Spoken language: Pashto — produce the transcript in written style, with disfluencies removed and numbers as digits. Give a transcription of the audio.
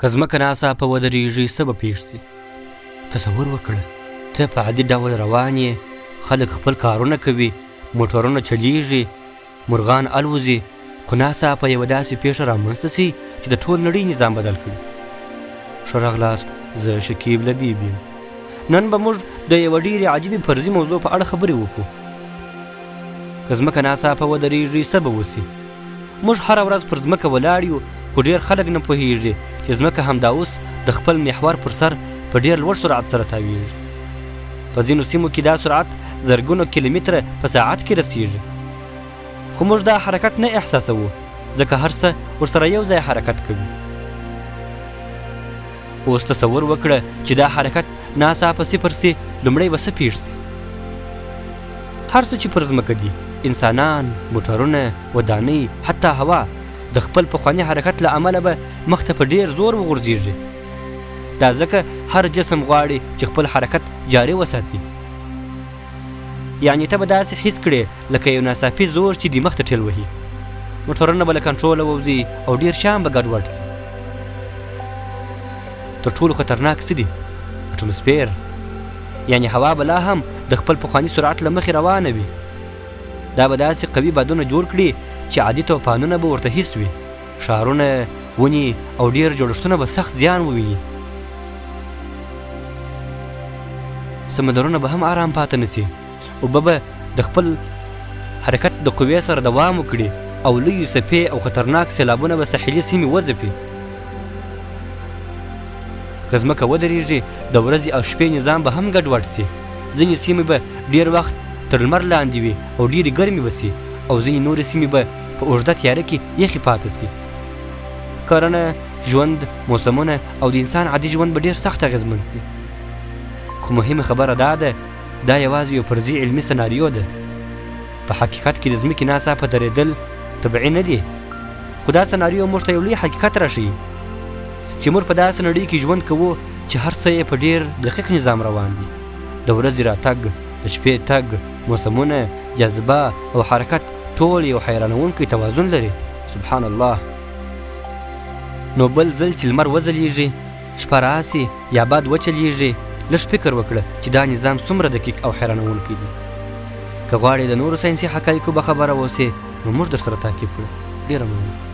که ځمکه ناڅاپه ودرېږي څه به پېښ شي؟ تصور وکړه ته په عادي ډول روان یې، خلک خپل کارونه کوي، موټرونه چلیږي، مرغان الوزي، خو ناڅاپه یوه داسې پېښه رامنځته شي چې د ټول نړۍ نظام بدل کړي. ښه راغلاست، زه شکیب لبیب یم. نن به موږ د یوه ډېرې عجیبې فرضي موضوع په اړه خبرې وکړو. که ځمکه ناڅاپه ودرېږي څه به وشي؟ موږ هره ورځ پر ځمکه ولاړ یو، خو ډېر خلک نه پوهېږي چې ځمکه همدا اوس د خپل محور پر سر په ډېر لوړ سرعت سره تاوېږي. په ځینو سیمو کې دا سرعت زرګونو کیلومتره په ساعت کې رسېږي. خو موږ دا حرکت نه احساسوو، ځکه هر څه ورسره یو ځای حرکت کوي. اوس تصور وکړه چې دا حرکت ناڅاپه صفر سي، لومړی به څه پېښ سي؟ هر څه چې پر ځمکه دي، انسانان، موټرونه، ودانۍ، حتی هوا، د خپل پخواني حرکت له امله به مخته په ډېر زور وغورځېږي. دا ځکه هر جسم غواړي چې خپل حرکت جاري وساتي. یعنې ته به داسې حس کړې لکه یو ناڅاپي زور چې دې مخته ټېل وهي. موټرونه به له کنټروله ووځي او ډېر شیان به ګډوډ شي. تر ټولو خطرناک څه دي؟ اټموسفیر، یعنې هوا به لا هم د خپل پخواني سرعت له مخې روانه وي. دا به داسې قوي بادونه جوړ کړي چې عادي توپانونه به ورته حس وي. ښارونه، ونې او ډېر جوړښتونه به سخت زیان وویني. سمندرونه به هم آرام پاته نه سي. اوبه به د خپل حرکت د قوې سره دوام وکړي او لویې څپې او خطرناک سیلابونه به ساحلي سیمې وځپي. که ځمکه ودرېږي، د ورځې او شپې نظام به هم ګډوډ سي. ځینې سیمې به ډېر وخت تر لمر لاندې وي او ډېرې ګرمې به سي او ځینې نورې سیمې به په اوږده تیاره کې یخې پاتې سي. کرنه، ژوند، موسمونه او د انسان عادي ژوند به ډېر سخت اغېزمن سي. خو مهمه خبره دا ده، دا یوازې یو فرضي علمي سناریو ده. په حقیقت کې د ځمکې ناڅاپه درېدل طبیعي نه دي، خو دا سناریو موږ ته یو لوی حقیقت راښيي چې موږ په داسې نړۍ کې ژوند کوو چې هر څه یې په ډېر دقیق نظام روان دي. د ورځې راتګ، د شپې تګ، موسمونه، جاذبه او حرکت ټول یو حیرانوونکی توازن لري. سبحان الله. نو بل ځل چې لمر وځلیږي، شپه راسي یا باد وچلیږي، لږ فکر وکړه چې دا نظام څومره دقیق او حیرانوونکی دی. که غواړې د نورو ساینسي حقایقو به خبره اوسې، نو موږ درسره تعقیب کړه. ډېره مننه.